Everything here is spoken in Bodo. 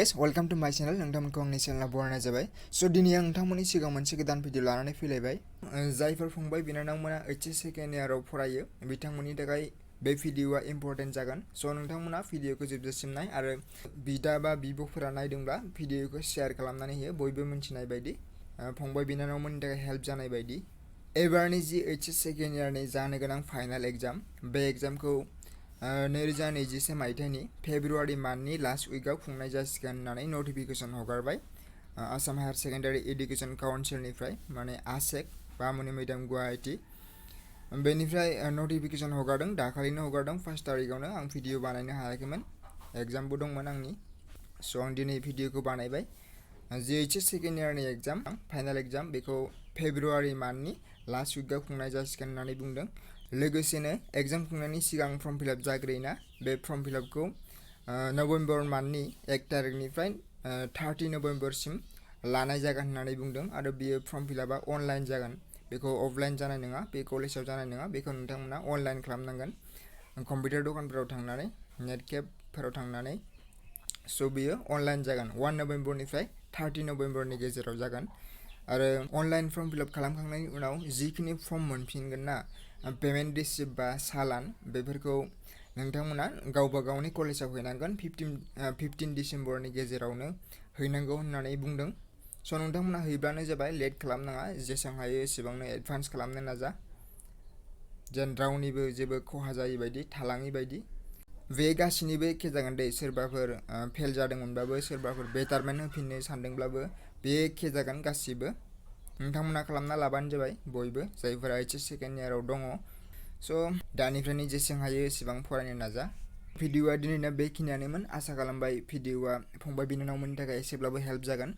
guys, welcome to my channel. नोंथांमोनखौ आंनि चेनेलाव बरायनाय जाबाय। स' दिनै आं नोंथांमोननि सिगाङाव मोनसे गोदान भिडिअ लानानै फैलायबाय। जायफोर फंबाय बिनानावमोना HS सेकेन्ड इयाराव फरायो बिथांमोननि थाखाय बे भिडिअआ इम्परटेन्ट जागोन। स' नोंथांमोना भिडिअखौ जोबजासिम नाय आरो बिदा बा बिब'फोरा नायदोंब्ला भिडिअखौ शेयार खालामनानै हो बयबो मिन्थिनाय बायदि फंबाय बिनानावमोननि थाखाय हेल्प जानाय बायदि। एबारनि जि HS सेकेन्ड इयारनि जानो गोनां फाइनाल एग्जाम बे एग्जामखौ 2021 मायथाइनि फेब्रुवारि मान्थनि लास्ट उइकआव खुंनाय जासिगोन होननानै नटिफिकेसन हगारबाय आसाम हायार सेकेन्डारि एडुकेसन काउन्सिलनिफ्राय माने आसेक बामुनि मैदाम गुवाहाटी बेनिफ्राय नटिफिकेसन हगारदों दाखालिनो हगारदों 1 तारिखआवनो आं भिडिअ बानायनो हायाखैमोन एग्जामबो दंमोन आंनि स' आं दिनै भिडिअखौ बानायबाय जि HS सेकेन्ड इयारनि एग्जाम फाइनाल एग्जाम बेखौ फेब्रुवारि मान्थनि लास्ट उइकआव खुंनाय जासिगोन होननानै बुंदों लोगोसेनो एग्जाम खुंनायनि सिगां फर्म फिलआप जाग्रोयोना बे फर्म फिलआपखौ नभेम्बर मान्थनि 1 तारिखनिफ्राय 30 नभेम्बरसिम लानाय जागोन होननानै बुंदों आरो बियो फर्म फिलआपआ अनलाइन जागोन बेखौ अफलाइन जानाय नङा बे कलेजाव जानाय नङा बेखौ नोंथांमोना अनलाइन खालामनांगोन कम्पिउटार दखानफोराव थांनानै नेट केफफोराव थांनानै स' बियो अनलाइन जागोन 1 नभेम्बरनिफ्राय 30 नभेम्बरनि गेजेराव जागोन आरो अनलाइन फर्म फिलआप खालामखांनायनि उनाव जिखिनि फर्म मोनफिनगोन ना पेमेन्ट रिसिप्ट बा सालान बेफोरखौ नोंथांमोना गावबा गावनि कलेजाव हैनांगोन 15 डिसेम्बरनि गेजेरावनो हैनांगौ होननानै बुंदों स' नोंथांमोना हैब्लानो जाबाय लेट खालामनाङा जेसेबां हायो एसेबांनो एडभान्स खालामनो नाजा जेन रावनिबो जेबो खहा जायै बायदि थालाङि बायदि बे गासिनिबो एखे जागोन दे सोरबाफोर फेल जादोंमोनबाबो सोरबाफोर बेटारमेन्ट होफिननो सानदोंब्लाबो बे एखे जागोन गासिबो नोंथांमोना खालामना लाबानो जाबाय बयबो जायफोरा HS सेकेन्ड इयाराव दङ स' दानिफ्रायनो जेसेबां हायो एसेबां फरायनो नाजा भिडिअआ दिनैना बेखिनियानोमोन आसा खालामबाय भिडिअआ फंबाय बिनानावमोननि थाखाय एसेब्लाबो हेल्प जागोन